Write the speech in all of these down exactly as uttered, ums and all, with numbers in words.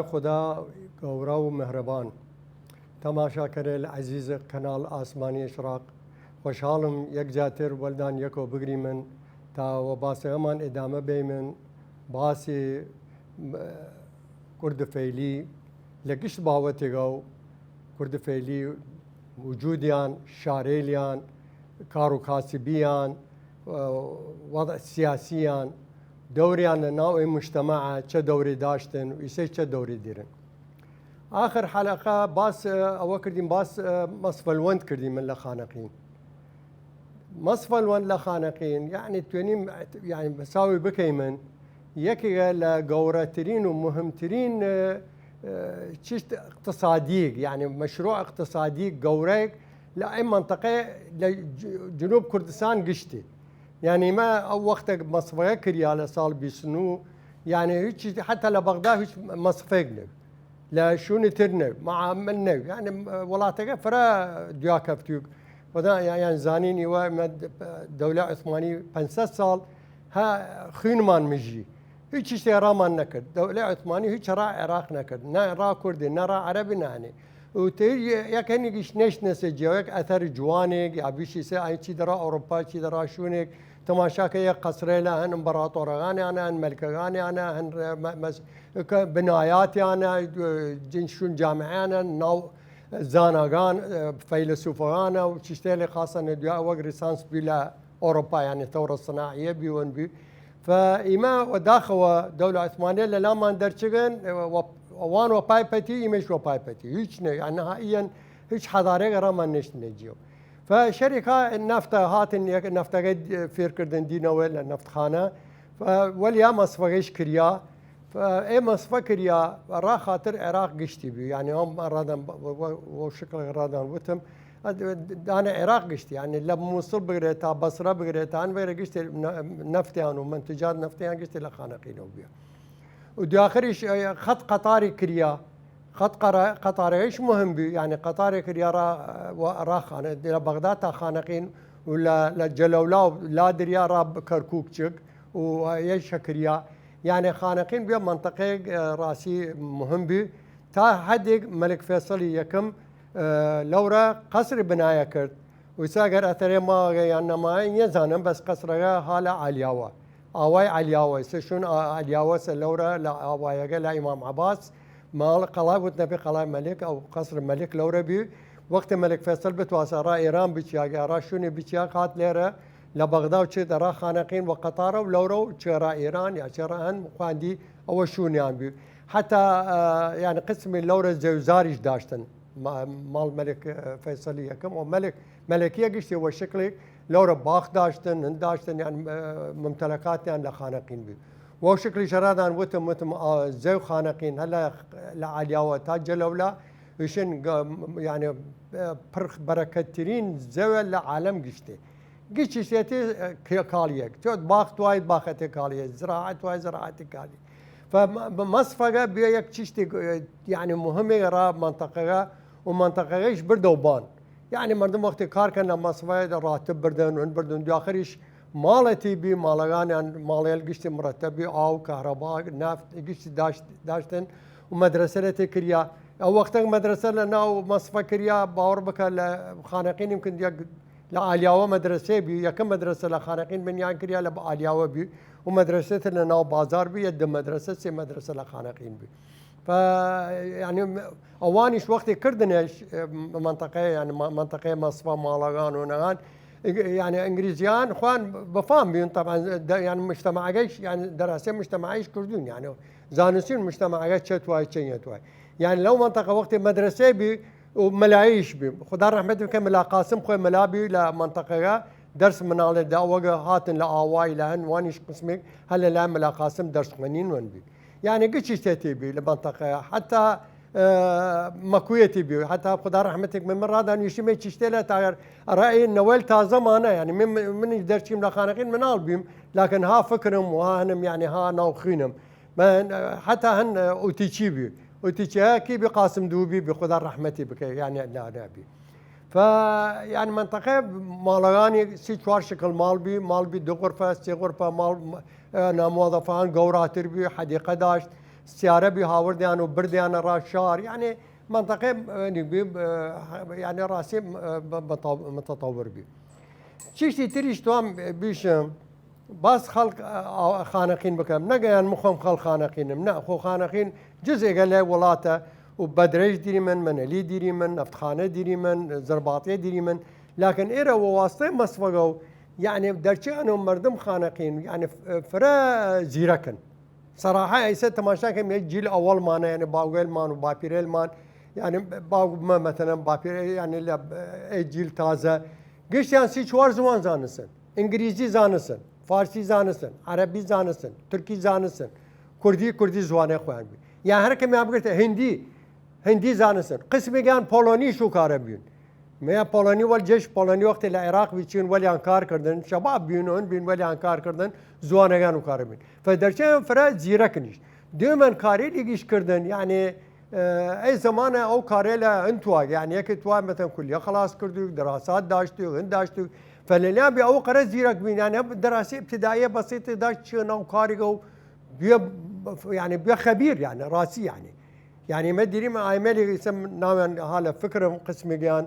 خودا گەورا و مهرەبان. تەماشاکەرەیل عەزیز کەناڵ ئاسمانی ئشراق، خوەشحاڵم یەکجاتر وەلدان یەکەو بگریمن تا وە باسەگەمان ئدامە بەیمن. باسی، م، کورد فەیلی لە گشت باوەتێگەو، کورد فەیلی وجودیان، شارەیلیان، کار و کاسبیان، وەضع سیاسیان، دەوریان لە ناو ئەی مجتمعە چە دەوری داشتن و ئیسەی چە دەوری دیرن. ئاخر حەلەقە باس، ئە، ئەوە کردیم، باس، ئە، مەسفەلوەند کردیمن لە خانەقین. مەسفەلوەند لە خانەقین، یعنی توێنیم، یعنی بەساوی بکەیمن، یەکێگە لە گەورەترین و مهمترین، ئە، ئە، چشت اقتصادیگ، یعنی مشروع اقتصادی گەورەیگ لە ئەی منطقە، لە ج-، جنوب کوردستان گشتی. یعنی ما ئەو وەختێگ مەسفەگە کریا لە ساڵ بیست و نۆ، یعنی هیچ، حتی لە بەغدا هیچ مەسفەیگ نەبی، لە شوونی تر نەبی، معامل نەبی. یعنی وڵاتەگە فرە دوا کەفتیوگ. وەدا، یعنی زانین ئیوە مە دەولە عثمانی پەنج سەد ساڵ ها خوینمان مژی. هیچ چیشتێ رامان نەکرد. دەولە عثمانی هیچ را عراق نەکرد. نە را کوردی، نە را عەرەبی، نانێ. و تێ یەکەنیگیش نەشتنەسێ جیاوەیەک ئەثەر جوانێگ، یا بیشی سێ ئای چی دەڕا ئەوروپا، چی دەڕا شوونێگ، تەماشاکە یە قەسرەیلە هەن ئیمپەڕاتۆرەگانیانە، هەن مەلکەگانیانە، هەن رە-، مە-، مەس-، کە بنایاتیانە، جن شوون جامعیانە، ناو زاناگان، فەیلسوفەگانە و چیشتێلی خاسەنە دوا وەگ ریسانس بی لە ئەوروپا، یعنی تەورە سناعیە بیوەن بی. فە ئیمە وە داخەوە دەولە عثمانیە لە لامان دەرچگن، وە-، وان وە پای پەتی، ئیمەش وە پای پەتی. هیچ نە، یعنی نهائیەن هیچ حەدارێگ ئەڕامان نەشتنە جیەو. فە شەریکا نەفتە هاتن، یەک نەفتەگە فێر کردن دینەوە لە نەفتخانە. فە وەلیا مەسفەگەیش کریا. فە ئێ مەسفە کریا، را خاتر عراق گشتی بی. یعنی ئەم ڕادان بە-، وە-، وە-، وە شکڵ ڕادان وتم، دانە عراق گشتی. یعنی لە موسڵ بگرێ تا بەسرە بگرێ تا هەن بگرێ گشتی نە-، نەفتیان و منتجات نەفتیان گشتی لە خانەقینەوە بیە. و دواخریش، ئە، خەت قەتاری کریا. خەت قەرا-، قەتارەگەیش مهم بی، یعنی قەتارێ کریا را، وە را خانە، لە بەغداد تا خانەقین و لە، لە جەلەولا و لا دریا را کەرکووک چگ و یە شەکریا. یعنی خانەقین بیا منطقەیەک، ئە، ڕاسی مهم بی. تا حدێک مەلک فەیسەڵی یەکم، ئە، لەورە قەسری بنایە کرد. ویسا گەر ئەتەرێ ماگە یان نەمایە، نیەزانم، بەس قەسرەگە ها لە عالیاوە. ئاوای عالیاوە، سە شون ئا-، عالیاوە سە لەورە لە ئاوایەگە لە ئیمام عەباس، ماڵ قەڵای وتنە پێ قەڵای مەلک، ئەو قەسر مەلک لەورە بی. وەختێ مەلک فەیسەڵ بتواسە ڕا ئێران بچیاگە، ڕا شونێ بچیاگ هات لێرە، لە بەغدا و چێ دەڕا خانەقین وە قەتارە و لەورە و چێ ڕا ئێران یا چێ ڕا هەن خواندی ئەوە شونیان بی. حتا، ئە، یعنی قسمی لەورە زەوزاریش داشتن. ما-، ماڵ مەلک، ئە، فەیسەڵی یەکم و مەلک، مەلکیە گشتی وە شکڵێک لەورە باخ داشتن، هەن داشتن، یان، ئە، ممتلکاتیان لە خانەقین بی. وە شکڵی شەرادان وتم، وتم، ئا، زەو خانەقین هەلا لە عالیاوە تا جەلەولا، وشن گە-، یعنی، ئە، پرخ بەرەکەتترین زەوە لە عالەم گشتی. گچ چیشتێتی، ئە، کاڵیەک. چۆت باخ توایت باخەتێ کاڵیە، زراعەت توایت زراعەتی کاڵی. فە مە-، مەسفەگە بیا یەک چیشتێک، ئە، یعنی مهمێ را منطقەگە و منطقەگەیش بردەو بان. یعنی مردم وەختی کار کەن لە مەسفەیە دە ڕاتب بردن و هەن بردن دواخریش ماڵەتی بی، ماڵەگانیان ماڵەیل گشتی مرەتەب بی، ئاو، کارەبا، نافت، گشتی داشت-، داشتن و مەدرەسە لە تێ کریا. ئەو وەختەک مەدرەسە لە ناو مەسفە کریا، باوەڕ بکە لە خانەقینیم کند یەک لە ئالیاوە مەدرەسەی بی، یەکەم مەدرەسە لە خانەقین بنیان کریا لە ئالیاوە بی و مەدرەسەتر لە ناو بازار بی، یە دە مەدرەسە، سێ مەدرەسە لە خانەقین بی. فە، یعنی، ئەوانیش وەختی کردنێش، ئە، منطقەیە، یعنی، مە-، منطقەیە مەسفە ماڵەگان و نەگان، ئینگ-، یعنی، ئینگلیزیان خوان بەفام بین، طبعا، دە-، یعنی، مجتمعەگەیش، یعنی، دەراسەی مجتمعیش کردون، یعنی، زانستین مجتمعەگە چە توای، چە نیە توای. یعنی، لەو منطقە وەختی مەدرەسەی بی، و مەلایش بی. خودا ڕەحمەت بکە، ملا قاسم خوەی مەلا بی لە منطقەگە دەرس مناڵێ دا وەگە هاتن لە ئاوای لە هەن وانیش قسمێک هەلە لای ملا قاسم دەرس خوەنین وەن بی. یعنی گچی تێتی بی لە منطقەگە. حتی، ئە، مەکویەتی بی. حتی خودا ڕەحمەتێک من، من ڕادان ویشی مەی چیشتێ لە تاگەر ئەڕای نەوەل تازە مانە. یعنی من، من، منی دەرچیم لە خانەقین مناڵ بیم، لکن ها فکرم و ها هەنم، یعنی ها ناو خوینم. من، ئە، حتی هەن، ئە، ئوتیچی بی. ئوتیچیەکی بی قاسم دوو بی، بی خودا ڕەحمەتی بکە، یعنی لا نبی. فە، یعنی منطقە ماڵەگانی سی چوار شکل ماڵ بی، ماڵ بی دو غرفە، سی غرفە ماڵ، ئە، ناموەظەفان گەوراتر بی، حدیقە داشت. سیارە بی هاوردیان و بردیانە ڕا شار، یعنی منطقەی، یعنی بی، یعنی ڕاستی متەتەور بی. چیشتی تریش توام بیشم، باس خەڵک خانەقین بکەم، نەگەیان مخۆم خەڵ خانەقینم، نە، خۆ خانەقین جزێگە لە وڵاتە و بەدرەیش دیریمن، مەنەلی دیریمن، نەفتخانە دیریمن، زرباطیە دیریمن، لكن ئێرە وە واستەی مەسفەگە و، یعنی دەرچی ئەنە مردم خانەقین، یعنی فرە زیرەکن. سەراحە ئەیسە تەماشا کەم، یە جیل ئەوەڵمانە، یعنی باوگەلمان و باپیرەلمان، یعنی باوگ مە مەتەنەن باپیرە، یعنی لە ئەی جیل تازە گشتیان سی چوار زوان زانسن، ئنگلیزی زانسن، فارسی زانسن، عەرەبی زانسن، تورکی زانسن، کوردی، کوردی زوانە خوان بی. یا هەر کەمیان بگرتە هندی، هندی زانسن، قسمێکیان پۆڵۆنیش و کارە بیون. مەیە پۆڵۆنی وەل جێش پۆڵۆنی وەختی لە عێراق بی چین وەلیان کار کردن، شەباب بیون، ئەون بین وەلیان کار کردن، زوانەگان و کارە بین. فە دەرچەیان فرە زیرەکنیش. دوێمەن کارێلیگیش کردن، یعنی، ئە، ئەی زەمانە ئەو کارێلە ئەن تواگ، یعنی یەکێ تواگ مەتەن کولیە خلاص کردوگ، دراسات داشتوگ، هن داشتوگ، فەلەلیان بی ئەو قەرە زیرەک بین، یعنی دراسی ابتدائیە بەسیطی داشت چی ناو کاریگە و بیا، یعنی بیا خەبیر، یعنی ڕاستی، یعنی یعنی مە دیریم ئایمەلی ئیسە ناویان هالە فکرم قسمێکیان،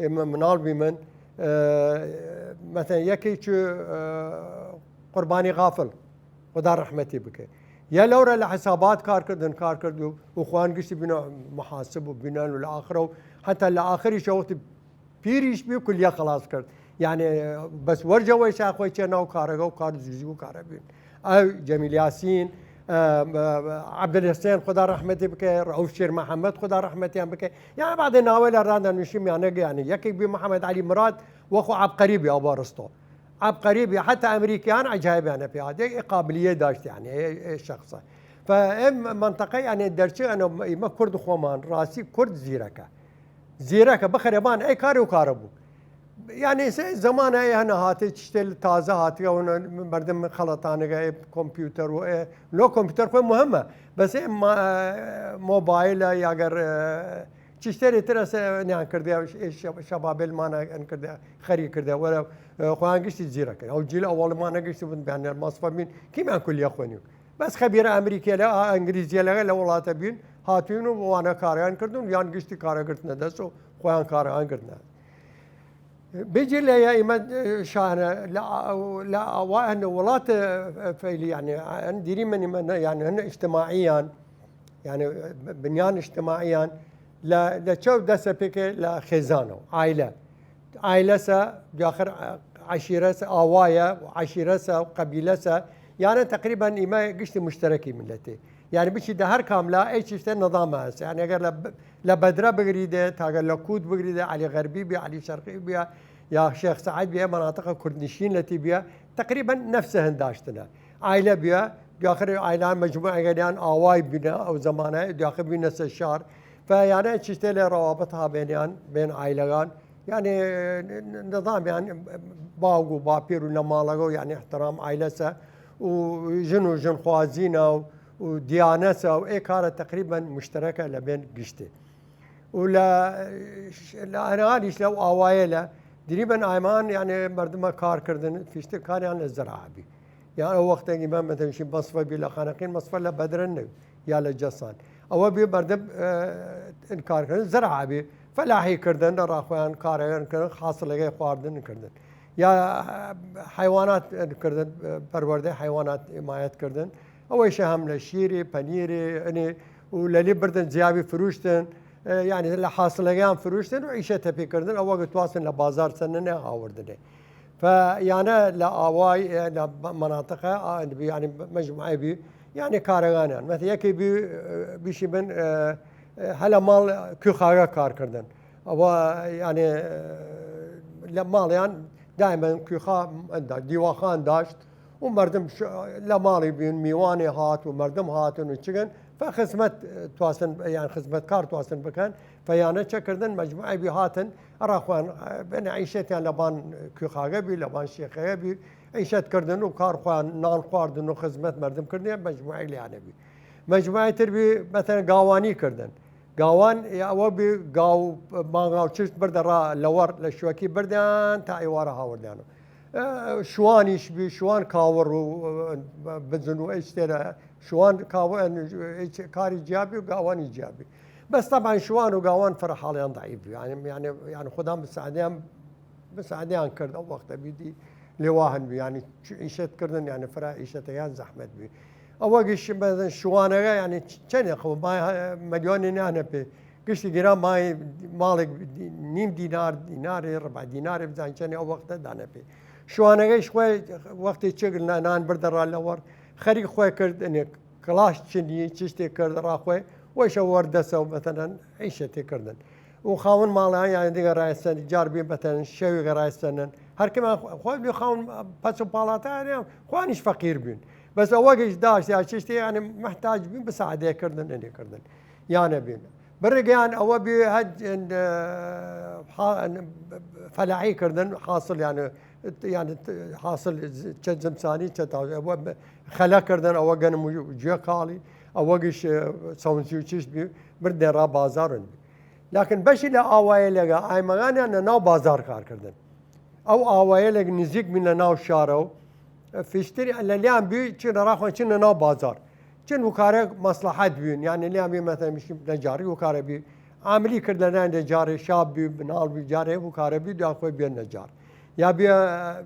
ئێمە مناڵ بیمن، ئە، مەتەن یەکێ چ، ئە، قوربانی غافل، خدا ڕەحمەتی بکە. یا لەورە لە حسابات کار کردن، کار کرد و، و خوان گشتی بینە محاسب و بینان و لە آخرە و حتی لە آخریش وەختی پیریش بی کلیە خلاص کرد. یعنی بەس وەرجەوەی شاخۆی چێ ناو کارەگە و کار زوزی و کارە بین. ئەو جەمیل یاسین، ئە، ئە، عەبدولحسێن خدا ڕەحمەتی بکە، ڕەوف شێر محەممەد خدا ڕەحمەتیان بکە. یعنی بعد ناوەی لە ڕادە نوشی میانە گەیانی. یەکێک بی محەممەد عەلی مراد وەخۆ عەبقەری بی ئەو بارستۆ. عەبقەری بی حتی ئەمریکیان عەجایبیانە پێ هاتی، ئێ قابلیە داشت، یعنی ئێ، ئێ شخصە. فە ئێ منطقە، یعنی دەرچی ئەنە ئیمە کورد خۆمان، ڕاستی کورد زیرەکە. زیرەکە بخەرێبان ئەی کار و کارە بوو. یعنی سێ زەمانە ئەی هەنە هاتێ چشتێ تازە هاتیەوە مردم خەڵەتانەگە ئێ کۆمپیوتەر و ئێ لۆ کۆمپیوتەر خۆی مهمە. بەس ئێ ما-، مۆبایلە یاگەر، ئە، چشتێری ترە سێ نیان کردێ، ئێ شەب-، شەبابێلمانە ئەن کردێ، خەری کردێ، وەرە، ئە، خۆیان گشتی زیرەکەن. ئەو جیل ئەوەڵمانە گشتی بوون بیان مەسفە بین، کیمان کولیە خوێنیو. بەس خەبیرە ئەمریکیەلە، ئا، ئەنگلیزیەلەگە لە وڵاتە بین، هاتوین و وانە کارەیان کردن، یان گشتی کارە گرتنە دەس و خۆیان کارەیان گرتنە. بجی لە یا ئیمە شانە، لە، لە ئەوە هەن وڵات، ئە، فەیلی، یعنی، ئەن دیری من ئیمە، یعنی، هەن اجتماعیان، یعنی، بنیان اجتماعیان، لە، لە چەو دەسە پێکێ لە خێزانەوە، عائلە. عائلەسە، دواخر عشیرەسە، ئاوایە، عشیرەسە، قەبیلەسە، یانە تقریبا ئیمە گشتی مشترەکی ملەتی. یعنی بچی دە هەر کاملا ئەی چشتە نظامە هەسە. یعنی ئەگەر لە ب-، لە بەدرە بگریدێ، تاگە لە کووت بگریدێ، عەلی غەربی بی، عەلی شەرقی بیا، یا شێخ سەعید بی، ئێ مەناتقە کوردنشین لەتی بیا، تقریبا نەفسە هەنداشتنە. عائلە بیا، دواخر عائلان مجموعەگەریان ئاوای بینە، ئەو زەمانە دواخر بینەسە شار. فە یانە چشتێ لە ڕەوابط ها بێنیان، بێن عائلەگان، یعنی نظامیان باوگ و باپیر و لە ماڵەگە و یعنی احترام عائلەسە و ژن و ژن خوازینە و، و دیانەسە و ئێ کارە تقریبا مشترەکە لە بێن گشتی. و لە، لە ئەرانیش لەو ئاوایە لە دریبن ئایمان، یعنی مردمە کار کردن، فیشتر کاریان لە زراعە بی. یعنی ئەو وەختێکی من بەتەنشی مەسفە بی لە خانەقین، مەسفە لە بەدرن نەوی، یا لە جەسان. ئەوە بی مردم، ئە، کار کردن، زراعە بی، فەلاحی کردن، لە ڕاخۆیان کارەیان کردن، حاصلەکەی خواردن کردن. یا حیوانات کردن، پەروەردەی حیوانات حمایەت کردن. ئەوەیشە هەم لە شیری، پەنیری، ئەنی و لەلی بردن زیابی فروشتن، ئە، یعنی لە حاصلەکەیان فروشتن و عیشە تەپی کردن، ئەوە گە تواستن لە بازار سەننە هاوردنێ. فە یانە لە ئاوای، ئە، لە مەناتقە، ئە، یعنی مجموعە بی، یعنی کارەگانیان. مەثلا یەکی بی، ئە، بیشی من، ئە، ئە، هەلە ماڵ کوخاگە کار کردن. ئەوە، یعنی، ئە، لە ماڵیان دائما کوخا ئەندا، دیواخان داشت، و مردم ش-، لە ماڵی بین، میوانی هات و مردم هاتن و چگن، فە خزمەت، ئە، تواستن، یان خزمەتکار تواستن بکەن، فە یانە چە کردن، مجموعە بی هاتن، ئەرا خوان، ئە، بن عیشەتیان لە بان کوخاگە بی، لە بان شێخەگە بی، عیشەت کردن و کار خوان، نان خواردن و خزمەت مردم کردن، مجموعە لیانە بی. مجموعە تر بی، مەثلا گاوانی کردن. گاوان، ئەوە بی گاو، مانگاو چشت بردە ڕا لەوەڕ لە شوەکی بردیان تا ئێوارە هاوردیانەوە. ئە، شوانیش بی، شوان کاوەڕ و، ئە، بزن و ئەی شتێرە شوان کاوان کاری جیا بی و گاوانی جیا بی. بەس تەبعەن شوان و گاوان فرە حاڵیان ضعیف بی، یانی، یانی، یانی خودان مساعدەیان، مساعدەیان کرد ئەو وەختە بیدی لێواهن بی، یانی، چ-، ئیشەت کردن، یانی، فرە ئیشەتەیان زەحمەت بی. ئەوەگیش مەسەلەن شوانەگە، یانی، چ-، چەنێ خو ما مەلیۆنی نانە پێ، گشتی گران مای ماڵێک نیم دینار، دیناری، ڕبع دیناری بزان چەنێ ئەو وەختە دانە پێ. شوانەگەیش خوێ وەختی چێگ نان بردە ڕا لەوەڕ، خەریک خوێ کرد، ئەنێ کڵاش چنی، چشتێ کرد ڕاخوێ، وەیشە وەردەسە و مەتەنەن عیشەتێ کردن. و خاون ماڵیان یان دیگە ڕایستن، جار بی مەتەنەن شەویگە ڕایستەنن. هەرکەمان خۆ بی خاون پەچ و پاڵاتانیان، خوانیش فەقیر بین. بەس ئەوەگەیش داشت یا چشتێ، یانی محتاج بین بە سەعدێ کردن، ئەنێ کردن. یانە بین. بڕگیان ئەوە بی هەد، ئە، حا-، فەلاحی کردن حاصل، یانی، یانی حاصل چە زمسانی، چە تاو-، ئەوە خەلە کردن، ئەوە گەنم و جوێ کاڵی، ئەوە گش، ئە، سەونزی و چشت بی، بردێن ڕا بازارن بی. لەکن بەشی لە ئاوایە لەگە ئایمەگانیان لە ناو بازار کار کردن. ئەو ئاوایە لەگ نزیک بین لە ناو شارە و فیشتری لە لیان بی، چین ڕاخوان چین لە ناو بازار. چین وکارە مەسلحەت بین، یعنی لیان بی مەتەن میشیم نەجاری وکارە بی، عاملی کرد لە ناو نەجاری شاب بی، بناڵ بی، جارێ وکارە بی، دو خوێ بیان نەجار. یا بیا،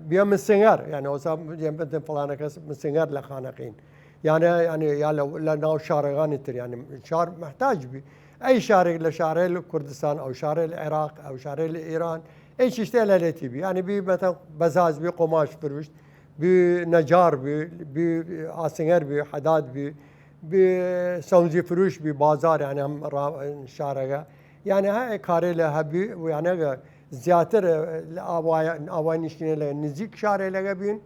بیا مسنگر، یعنی ئەوسا بێن بەدن فلانە کەس مسنگر لە خانەقین. یعنی، یعنی یا لە، لە ناو شارەگانی تر، یعنی شار محتاج بی. ئەی شارێک لە شارێ لە کوردستان، ئەو شارێ لە عێراق، ئەو شارێ لە ئێران، ئەی چشتێ لە لێتی بی. یعنی بی مەتەن بەزاز بی، قۆماش فروشت، بی نەجار بی، بی ئاسنگەر بی، حەداد بی، بی سەونزی فروش بی، بازار، یعنی هەم ڕا-، شارەگە. یعنی هە کارێ لە هەبی، و یعنی زیاتر لە ئاوای، ئاوای نیشتینە لە نزیک شارێ لەگە بین،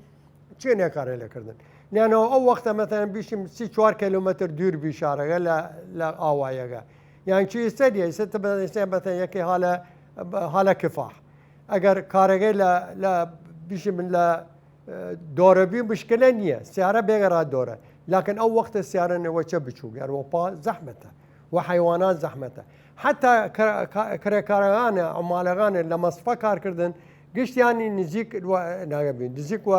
چێ نێکارێ لە کردن. نیانەوە ئەو وەختە مەتەن بیشیم سی چوار کیلومتر دور بی شارەگە لە، لە ئاوایەگە. یان چی ئیسە دیە، ئیسە تە بە-، ئیسە مەتەن یەکێ حالە، حالە کفاح. ئەگەر کارەگەی لە، لە بیشیم لە، ئە، دۆرە بی مشکلە نییە. سیارە بێگە ڕا دۆرە. لەکن ئەو وەختە سیارە نەوەچە بچووک، یار وەپا زەحمەتە. و حیوانات زەحمەتە. حتا کە-، کە-، کرێکارەگانە، عمالەگانە لە مەسفە کار کردن، گشتیانی نزیک و ناگە بین. نزیک و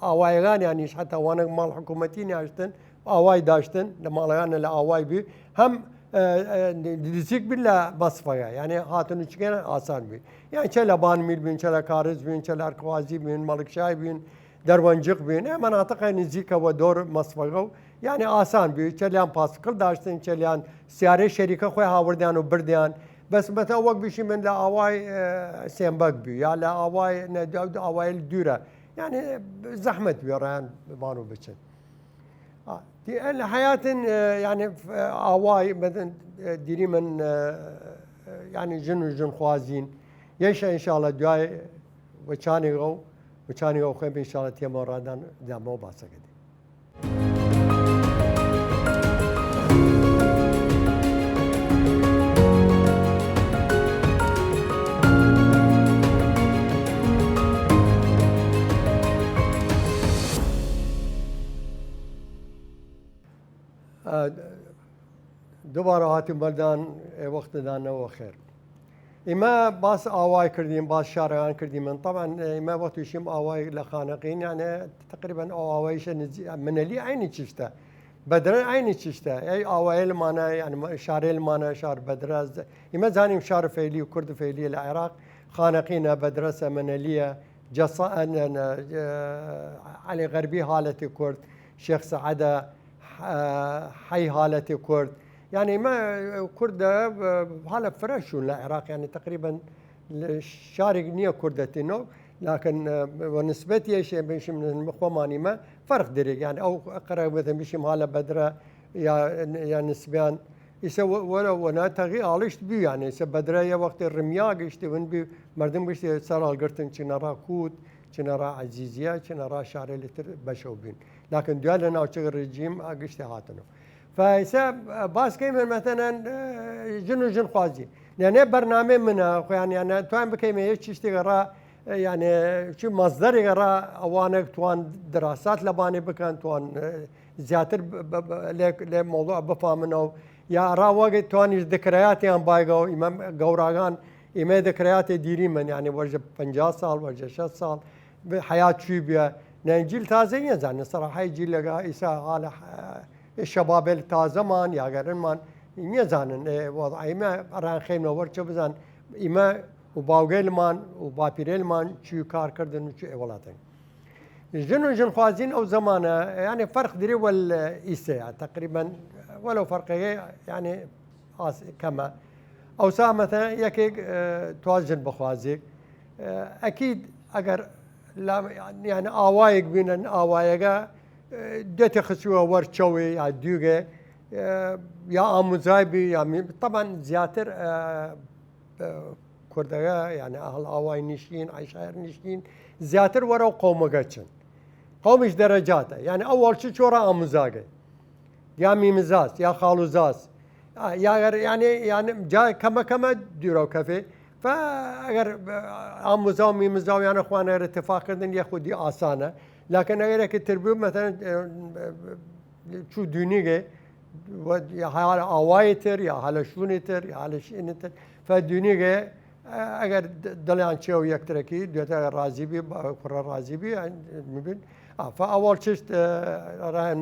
ئاوایەگانیانیش حتا وانە ماڵ حکوومەتی نیاشتن، ئاوای داشتن، لە ماڵەگانە لە ئاوای بی، هەم، ئە، ئە، نزیک بین لە مەسفەگە، یعنی هاتن و چگەن ئاسان بی. یعنی چە لە بان میل بین، چە لە کارز بین، چە لە ئەرکوازی بین، مەڵکشای بین، دەروەنجق بین. ئە مەناتقە نزیکە وە دۆر مەسفەگە و یعنی ئاسان بی، چەلیان پاسکڵ داشتن، چەلیان سیارەی شەریکە خوێ هاوردیان و بردیان. بەس مەتە وەک بیشی من لە ئاوای، ئە، سێنبەک بی، یا لە ئاوای، نە، ئاوای دورە. یعنی زەحمەت بی ڕیان بان و بچن. ئا، دی-، لە حیاتن، ئە، یعنی، ئە، ئاوای مەدن، ئە، دیری من، ئە، ئە، یعنی ژن و ژن خوازین. یەیشە ئینشاءاللە دوای وەچانێگە و وەچانێگە و خوێن ئینشاءاللە تێمە ڕادان دامەوە باسەکە دی. ئە، دوبارە هاتیم بەردان، ئێ وەختدانەوە خێر. ئیمە باس ئاوای کردیم، باس شارەگان کردیم. من طبعا ئیمە وەخت وشیم ئاوای لە خانەقین، یعنی تقریبا ئەو ئاوایشە نزی-، منەلی عینی چشتە. بەدرە عینی چشتە. ئەی ئاوایە لمانە، یعنی شارێ لمانە، شار بەدرە. ئیمە زانیم شار فەیلی و کورد فەیلی لە عێراق، خانەقینە، بەدرەسە، منەلیە، جەسا-، ئە، نە، نە، ئە، عەلی غەربی حالەتی کورد، شێخ سەعەدە، ئە، حەی حالەتی کورد. یعنی ئیمە کوردە، ئە، حالە فرەشون لە عێراق، یعنی تقریبا لە شارێک نییە کوردەتینەوە، لەکن، ئە، وە نسبەت یەشێ بشیم خۆمانیمە فەرق دەرێک، یعنی ئەو قەرە بێتە بشیم حالە بەدرە یا، یا نسبیان ئیسە وە-، وەرە وەنا تەغی ئاڵشت بی، یعنی ئیسە بەدرە یە وەختی ڕمیا گشتی ون بی، مردم گشتی سەر هەڵگرتن چنە ڕا کووت، چنە ڕا عەزیزیە، چنە ڕا شارێ لتر بەشەو بین. لەکن دویا لە ناوچەگە ڕژیم ئا گشتی هاتنەوە. فا ئیسە باس کەیمە مەتەنەن، ئە، ژن و ژن خوازی. یعنی بەرنامەی منە، خۆیان یعنی توان بکەیمە یە چیشتێگە ڕا، یعنی چی مەزدەرێگە ڕا ئەوانە توان دراسات لە بانێ بکەن، توان، ئە، زیاتر ب-، ب-، ب-، لێ، لێ مەوضوع بفامنەوە. یا ڕا وەگە توانیش دکرەیاتیان بایگەوە، ئیمە گەوراگان، ئیمە دکرەیاتی دیری من، یعنی وەرژە پەنجا ساڵ، وەرژە شەست ساڵ، ب-، حیات چوی بیە. نەن جیل تازە نیە زانن، سەراحەی جیل لەگە ئیسا حالە، ئە، شەبابەێل تازەمان یا گەرنمان نیەزانن وەزعەیمە ئەڕان خەیمنە وەر چە بزان ئیمە و باوگەێلمان و باپیرەێلمان چوی کار کردن و چوی ئێوەڵاتن. ژن و ژنخوازین ئەو زەمانە یانێ فەرق دری وەل ئیسەیە تەقریبەن وەلەو فەرقەگەی یانێ ئاس کەمە. ئەوسا مەتە یەکێک تواز ژن بخوازێک ئەکید ئەگەر یانێ ئاوایەک بینن ئاوایەگە دێتێ خچووە وەر چەوێ یا دووگێ یا ئاموزای بی یا طبعا زیاتر کوردەگە یانێ ئەهڵ ئاوای نیشتین عیشایر نیشتین زیاتر وەرەو قەومەگە چن. قەومیش دەرەجاتە یانێ ئەوەڵ چ چۆرە ئاموزاگەی یا میمزاس یا خاڵوزاس یا گەر یانێ یانێ جا کەمە کەمە دوورەو کەفێ. فا ئەگەر ئاموزا و میمزا و یانە خوانەگەر اتفاق کردن یە خودی ئاسانە. لەکن ئەگەر یەکی تر بوو مەتەن چوو دونیگێ هەیە ئاوای تر یا هەلە شوونی تر یا هەلە شینی تر فە دونیگێ ئەگەر دڵیان چێ و یەکترەکی دوێتە ڕازیبی کوڕە ڕازیبی ببین. ئافا ئەوەڵ چشت ڕایان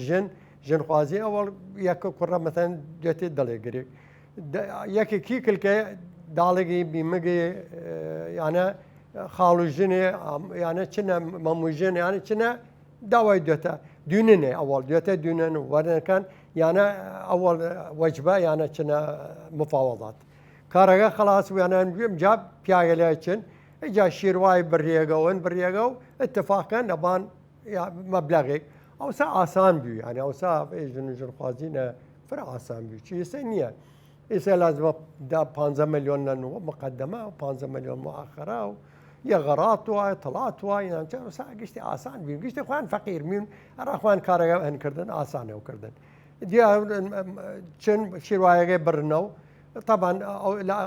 ژن ژنخوازی ئەوەڵ یەکە کوڕە مەتەن دوێتی دڵێ گرێ یەکێکی کلکە داڵگی بیمگی یانە خاڵوژنێ یانە چنە مەموژێن یانە چنە داوای دوێتە دونێ ئەوەڵ دوێتە دونێن و وەرنەکان یانە ئەوەڵ وەجبە یانە چنە مفاوەڵات کارەگە خلاص وێنان گوێم جا پیاگەلای چن ئەجا شیروای بڕیەگەوەن بڕیەگە و اتفاقە نەبان مەبلەغێک ئەوسا ئاسان بوو یانە ئەوسا ژن و ژنخوازینە فرە ئاسان بوو چی ئێسە نییە. ئێسە لازمە دا پانزە ملیۆن لە نووە مقدمە و پانزە ملیۆن مؤخرە و یە غەڕات وە تەڵات وە یان چە ئەوسا گشتی ئاسان بوو گشتی خوان فەقیر میون ئەرا خوان کارەگە هەن کردن ئاسانێ و کردن دیا چن شیروایەگەی بڕنە و طبعا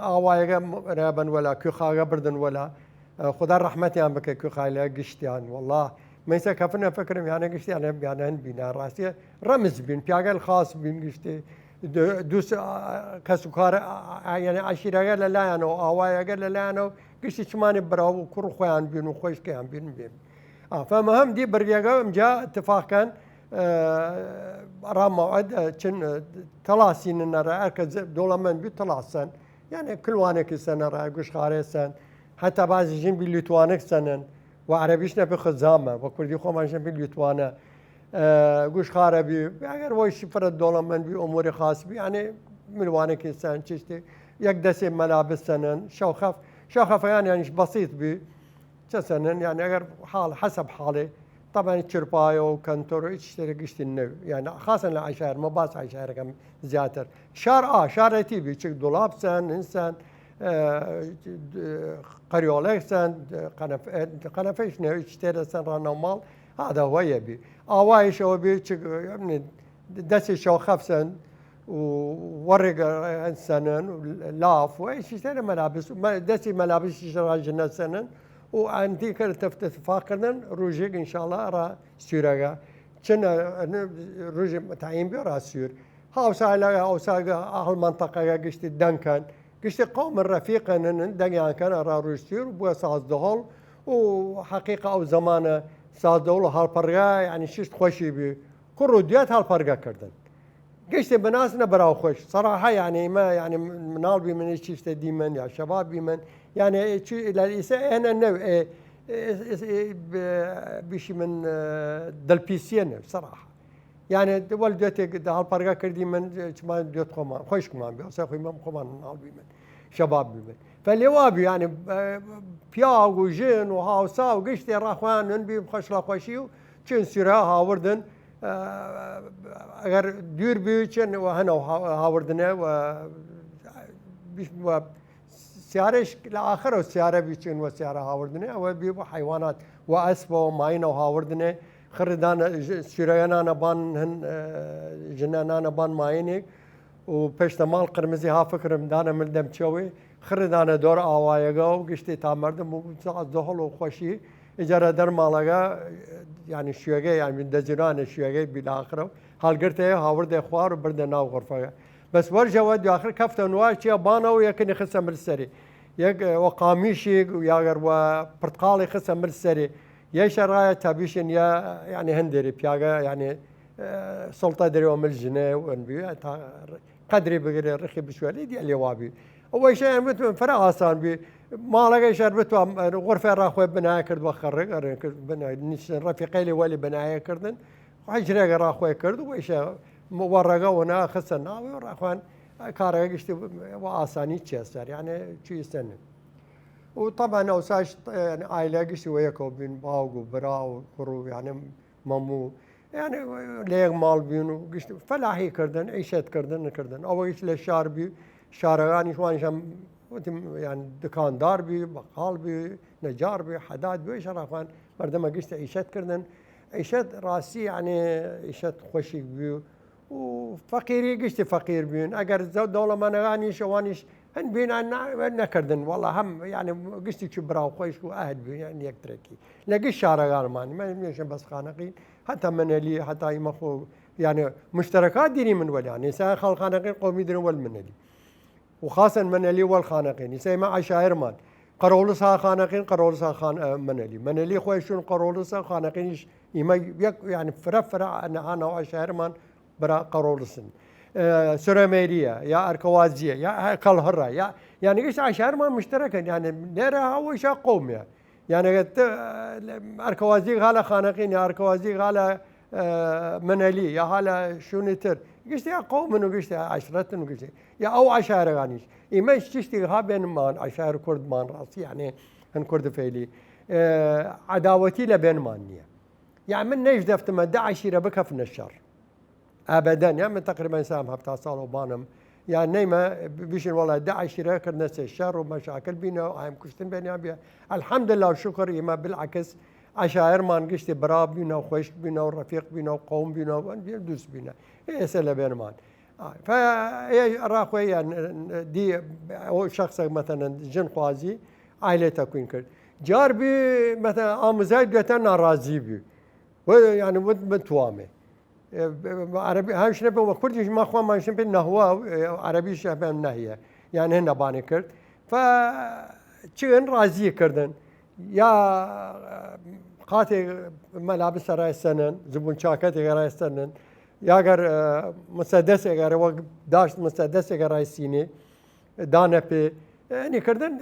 ئاوایەگە رێبن وەلا کوخاگە بردن وەلا خودا ڕەحمەتیان بکە کوخایلە گشتیان والله مەیسە کەفنە فکرم یانە گشتیانە بیانە هەن بینا ڕاستیە ڕەمز بین پیاگەل خاص بین گشتی دوس کەس و کار یانە عشیرەگە لە لایەنەوە ئاوایەگە لە لایەنەوە گشتی چمانی براو و کوڕ خۆیان بین و خۆشکیان بین بێن ئافەمە هەم دی بڕیەگە ئەمجا اتفاقکەن ڕامەوەد چن تەڵاسینەرە ئەرکە دۆڵەمەند بی تەڵاسەن یانێ کلوانێکی سەنەڕە گوشخارێ سەن حتا بازی ژین بی لوتوانێک سەنن و عەرەبیش نەبی خزامە و کوردی خۆمانش نەبی لوتوانە گوشخارە بی ئەگەر وەیشی فرە دۆڵەمەند بی ئۆموری خاص بی یانێ ملوانێکی سەن چشتی یەک دەسێ مەلابس سەنن شەوخەف شەوخەفەیان یانیش بەسیط بی چەسەنن یان ئەگەر حاڵ حەسەب حاڵێ طبعا چرپایە و کەنتۆر و هیچ شتێک گشتی نەوی یان خاصن لە عشارمە باس عشارەکەم زیاتر شار ئا شارەتی بی چک دڵاب سەن هنسان قەریۆڵێک سەن قەنەفەیش نەوی شتێ لەسەن ڕانەوماڵ هادا وەیە بی ئاوایشەوە بی چک دەستی شەو خەفسەن و وەڕێگە سەنن و لاف و ئەی سیستەرە مەلابس دەستی مەلابسیش ڕاژنە سەنن و ئەندی کە تەفتەفاقکردن ڕژێک ئینشاءڵە ئەڕا سوورەگە چنە ڕژێ تایم بێ ڕاستسوور هاوسا لە ئەوساگە ئاهڵ منتەقەگە گشتی دەنکەن گشتی قەوم ڕەفیقەنن دەنگیان کەن ئەڕا ڕژسوور بووە سازدەهۆڵ و حەقیقە ئەو زەمانە سازدەوڵ هەڵپەڕگا یعنی ششت خۆشی بی کوڕ و دوێت هەڵپەرگە کردن. گشتێ بناس نە بەراو خوەش سەراحە یانێ ئیمە یانێ مناڵ بی من چیشتە دیمەن یا شەباب بی من یانێ چی لە ئیسە ئێنە نەو ئێ بیشی من دڵپیسیە نەو سەراحە یانێ وەل دوێتێک هەڵپەرگە کردی من چمان دوێت خۆمان خۆشکمان بێ سە خوی مەم خۆمان مناڵ بی من شەباب بی من فە لێوا بی یانێ پیاگ و ژن و هاوسا و گشتێ ڕاخوان نن بی خۆش لە خۆشی و چین سیرا هاوردن ئەگەر دوور بویچن و هەنە هاوردنە و سیارش لە ئاخرە و سیارە بیچن و سیارە هاوردنە ئەوە بی بۆ حیوانات و ئەسبەوە ماینە و هاوردنێ خڕدانە سیرەگەنانە بان هەن ژنانە بان ماینێک و پێشتە ماڵ قرمزی ها فکرم دانە مل دەمچەوەی خڕدانە دۆر ئاوایەگە و گشتی تا مردم و دۆهڵ و خۆشی ئیجارە دەرماڵەگە یانی شوێگەی یان دەزیرانە شوێگەی بیلاخرە و هەڵگرتەیە هاوردێ خوار و بردە ناو غرفەگە بەس وەرژەوە دواخر کەفتە نوار چیە بانەوە یەکنی خسە مل سەری یەک وە قامیشی یاگەر وە پرتقاڵی خسە مل سەری یەشە ڕایە تابیشن یا یعنی هەندێری پیاگە یعنی سڵتە درێ وە مل ژنێ وەن بی تا قەدری بگرێ ڕخی بچوە لێ دیە لێوا بی. ئەوەیشە یان بتوان فرە ئاسان بی. ماڵەکەی شەر بتوان غرفەی ڕاخۆی بنایە کرد وە خەڕێک ئەرێ کرد بنای نیشتن ڕەفیقەی لێ وەلی بنایە کردن. حجرێگە ڕاخۆی کرد وەیشە وەڕەگە وەنا خستە ناوی و ڕاخوان کارەکە گشتی وە ئاسانی چێ سەر یانێ چوی سەنن. و طبعا ئەوساش ئایلە گشتی وە یەکەوە بین باوگ و برا و کوڕ و یانێ مەموو یانێ لە یەک ماڵ بین و گشت فەلاحی کردن عیشەت کردن نکردن ئەوەیش لە شار بی. شارەکانیش وانیشم وتم یان دکاندار بی بەقاڵ بی نەجار بی حەداد بی شەڕافان مەردەمە گشت عیشەت کردن. عیشەت ڕاستی یانێ عیشەت خۆشیک بی و فەقیری گشتی فەقیر بین ئەگەر زەو دەوڵەمەنەکانیش ئەوانیش هەن بینان نەکردن وەڵا هەم یانێ گشتی چ براو خۆش و ئەهد بین یەکترەکی لە گشت شارەکانمانی مەشە بەس خانەقین هەتا منەلی هەتا ئیمە خۆ یانێ مشتەرەکات دیری من وەلیان نیسان خەڵخانەقین قومی درن وەل منەلی و خاسەن منەلی وەل خانەقین نیسە ئیمە عەشایرمان قەرەوڵس ها خانەقین قەرەوڵس ها خان منەلی منەلی خۆشون قەرەوڵسە خانەقینیش ئیمە یەک یانێ فرە فرە ئەنەها ناو عەشایرمان برا قەرەوڵسن سرەمێریە یا ئەرکەوازیە یا کەڵهڕە یا یانگەشت عشارمان مشتەرەکەن یانێ نێرە هاوەشا قومە یانەگەت ئەرکەوازی غالە خانەقین یا ئەرکەوازی غالە منەلی یا هالە شوونی تر گشتی قومن و گشتی عشرەتن و گشتی یا ئەو عشارەکانیش ئیمەش چشتی ها بێنمان عشار کوردمان ڕاستی یانێ هەن کورد فەیلی عەداوەتی لە بێنمان نییە. یا من نەیش دەفتمە دە عەشیرە بکەفنە شەڕ ئابەدەن یا من تەقریبەن سام هەفتا ساڵ و بانم یا نەیمە بشین وەڵا دە عەشیرە کردنە سێ شەڕ و مەشاکل بینە و ئایم کوشتن بێنیان بیە الحمدلله و شکر ئیمە بالعکس عەشایرمان گشتی برا بینە و خوشک بینە و ڕەفیق بینە و قوم بینە و دوست بینە ئێسە لە بێنمان ڕاخۆی یان دی ئەو شخصێک مەتەنن ژن خوازی ئایلێ تەکوین کرد جار بی مەتە ئاموزای دوێتە ناڕازی بی و یعنی وت من توامێ عربی هاوش نەبێ وە کوردیش ما خۆمانشن پێ نەهوا عربیش هەبێن نەهیە یان هێ نەبانێ کرد ف چگن ڕازی کردن یا قاتێ مەلابسە ڕایسەنن زبون چاکەتێک ڕایسەنن یاگەر مسەدەسێک ئەرە وەک داشت مسەدەسێک ڕایسینێ دانە پێ ئەنی کردن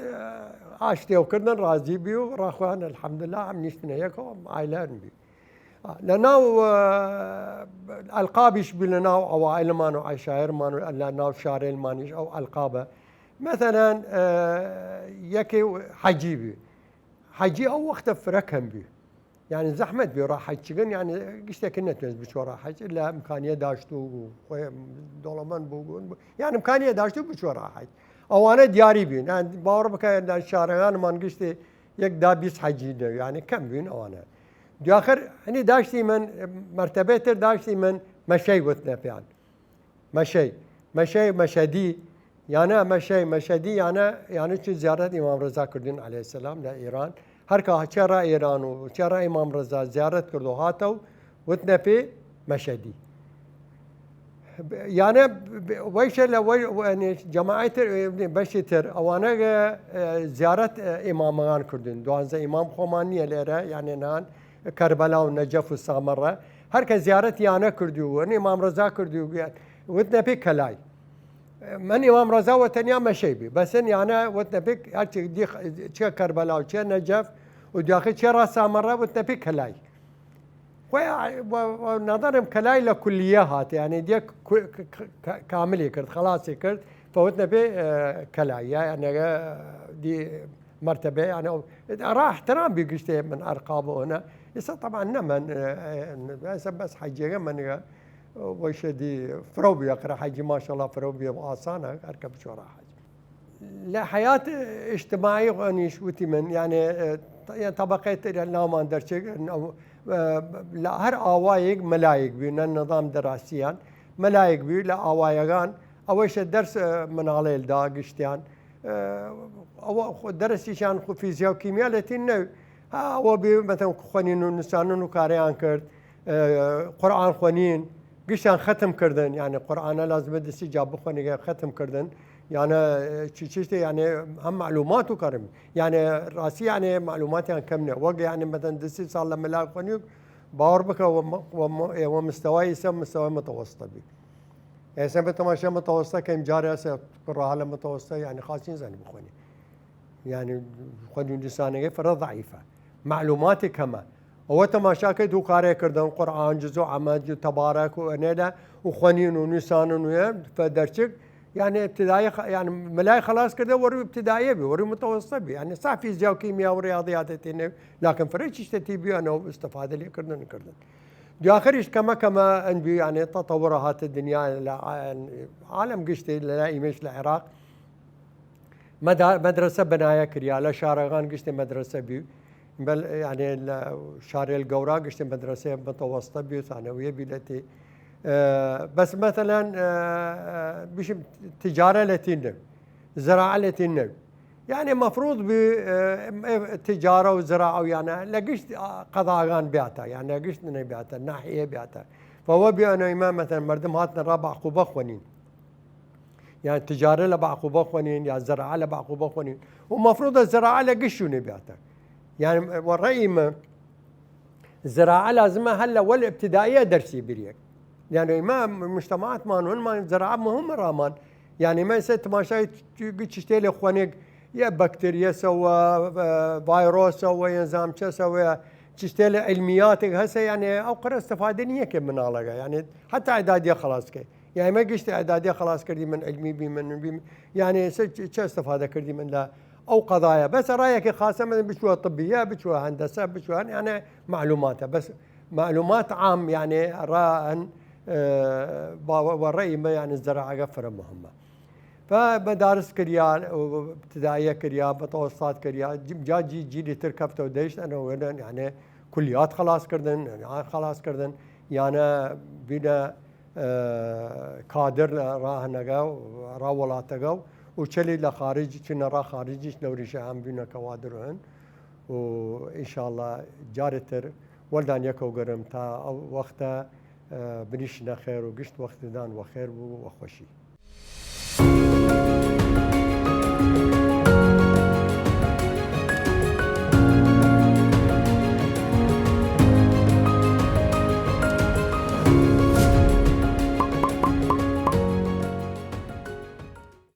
ئاشتێو کردن ڕازی بی و ڕاخوان الحمدلله ئەم نیشتنە یەکەوە ئایلان بی لە ناو ئەلقابیش بی لە ناو ئەوائلمان و عەشایرمان و لە ناو شارێلمانیش ئەو ئەلقابە مەسەلەن یەکێ حەجی بی حەجی ئەو وەختە فرە کەم بی یانی زەحمەت بی ڕا حەج چگن یانی گشتێکی نەتوێت بچوە ڕا حەج لە ئەمکانیە داشت و خۆی دۆڵەمەند بوو یان ئەمکانیە داشت و بچوە ڕا حەج ئەوانە دیاری بین باوەڕ بکە لە شارەکانمان گشتێ یەک دا بیست حەجی دەوێ یانی کەم بوین ئەوانە دویاخر هەنی داشتی من مەرتەبەی تر داشتی من مەشەی وتنە پیان مەشەی مەشەی مەشەدی یانە مەشەی مەشەدی یانە یانە چی زیارەت ئیمام ڕزا کردین عليه السلام لە ئێران هەرکە چێ ڕا ئێران و چێ ڕا ئیمام ڕزا زیارەت کرد و هاتە و وتنە پێ مەشەدی یانە وەیشە لە جەماعەی تر بەشی تر ئەوانە زیارەت ئیمامەکان کردن دوانزە ئیمام خۆمان نییە لێرە یانێنان کەربەلا و نەجەف و سامەڕە هەر کە زیارەت یانە کردو و ئیمام ڕزا کردو وتنە پێ کەلای من ئیمام ڕزا وە تەنیا مەشەی بی بەسن یانە وتنە پێ هەرچی چێ کەربەلا و چێ نەجەف و داخی چێ ڕا سامەڕە وتنە پێ کەلای خۆی نەدەرم کەلای لە کولیە هاتە یانێ دیە کاملی کرد خلاصی کرد فوتنە پێ کەلای یا نەگە دی مرتبە یانە ڕا احترام بی گشتێ من ئەرقا بۆنە ئێستا طبعا نەمەن ئێستا بەس حەجیەکە منگە وەیشە دی فرەو بی ئەقرا حەجی ماشەڵا فرەو بی ئاسانە هەرکە بچۆ ڕا حەج لە حەیات ئیجتماعی غەنیش وتی من یانێ طبقەی تر ناومان دەرچێک لە هەر ئاوایەک مەلایەک بوو نە نظام دەراسیان مەلایەک بوو لە ئاوایەکان ئەوەیشە دەرس مناڵێل دا گشتیان ئەوە دەرسیشان خو فیزیا و کیمیا لەتین نەو ئەوە بێ مەتەن خوەنین و نووسانن و کاریان کرد قورئان خوەنین گشتیان ختم کردن یعنی قورئانە لازمە دەستی جا بخوەنیگە ختم کردن یانە چی چشتێ یانێ هەم معلومات و کارم یانێ ڕاستی یانێ معلوماتیان کەم نە وەک یانێ مەدەن دەسی ساڵ لە مەلا خوەنیوک باوەڕ بکە وە م-، وە م-، ئێوە مستەوای ئیسە مستەوای متەوەسطە بی. ئێسە بە تەماشا متەوەسطە کەیم جارێ ئەسە ڕاها لە متەوەسطە، یعنی خاس نزانی بخوێنی. یعنی خوەندن دیسانەگەی فرە ضعیفە. معلوماتی کەمە. ئەوە تەماشا کەی دوو کارێ کردن، قورئان، جزء عەمە، جزء تەبارەک و ئەنێدە و خوەنین و نویسانن و یە فە دەرچک، یعنی ابتدایی خ-، یعنی ملای خلاص کردە وەرو ابتدایی بی، وەرو متەوەسطە بی. یعنی سا فیزیا و کیمیا و ریاضیات تینە، لکن فرە چیشتە تی بیانە و استفادە لێ کردن کردن. دو آخریش کەمە کەمە ئەن بی، یعنی تطور هاتە دنیا لە عالم گشتی لە ئیمەش لە عراق. مەدا-، مەدرسە بنایە کریا، لە شارەگان گشتی مەدرسە بی. بەل، یعنی لە شارێل گەورا گشتی مەدرسە متەوەسطە بی و ثانەویە بی لەتی. ئە، بەس مەسەلەن، ئە، ئە، بشم تجارە لەتی نەو، زراعە لەتی نەو. یعنی مفروض بی، ئە، ئە، تجارە و زراعە و یانە لە گشت قەضاگان بیاتە، یعنی لە گشت نەی بیاتە، ناحیە بیاتە. فەوە بی ئەنە ئیمە مەسەلەن مردم هاتنە ڕا بەعقوبە خوەنین. یان تجارە لە بەعقوبە خوەنین، یا زراعە لە بەعقوبە خوەنین. و مفروضە زراعە لە گشت شوونێ بیاتە. یان وە ڕەئی من زراعە لازمە هەر لە وەل ابتدائیە دەرسی بریەک. یان ئیمە مجتمعاتمان هونمان زراعە مهمە ڕامان. یان ئیمە ئیسە تماشای چ-، چشتێ لە خوەنێک یا بەکتریەسە و، و ڤایرۆسە و یا زامچەسە و یا چشتێ لە علمیاتێک هەسە، یعنی ئەو قەرە استفادە نییە کە مناڵەگە. یعنی حتی اعدادیە خلاص کەی. یعنی مە گشت اعدادیە خلاص کردی من علمی بی من بی من. یعنی ئێسە چ-، چه استفادە کردی من لە ئەو قەضایە؟ بەس ڕایەکی خاصە من بچوە طبیە، بچوە هەندەسە، بچوە، یعنی معلوماتە. بەس معلومات عام، یعنی ڕا ئەن، ئە، با-، وە ڕەئی مە، یعنی زراعەگە فرە مهمە. فە مەدارس کریا، ابتدائیە کریا، متوسطات کریا، جا جی-، جیلی تر کەفتەو دەیشت، ئەنە وێنن، یعنی کلیات خلاص کردن، یعنی خلاص کردن، یانە بینە، ئە، کادر ڕاهنەگە و ڕا وڵاتەگە و، و چەلی لە خارج، چنە ڕا خارجیش لەوریشە هەم بینە کەوادر هن. و ئینشاءالله جارێ تر وەلدان یەکەو گەرم تا ئەو وەختە، ئە، بنیشنە خێر و گشت وەختدان وە خێر بوو وە خوەشی.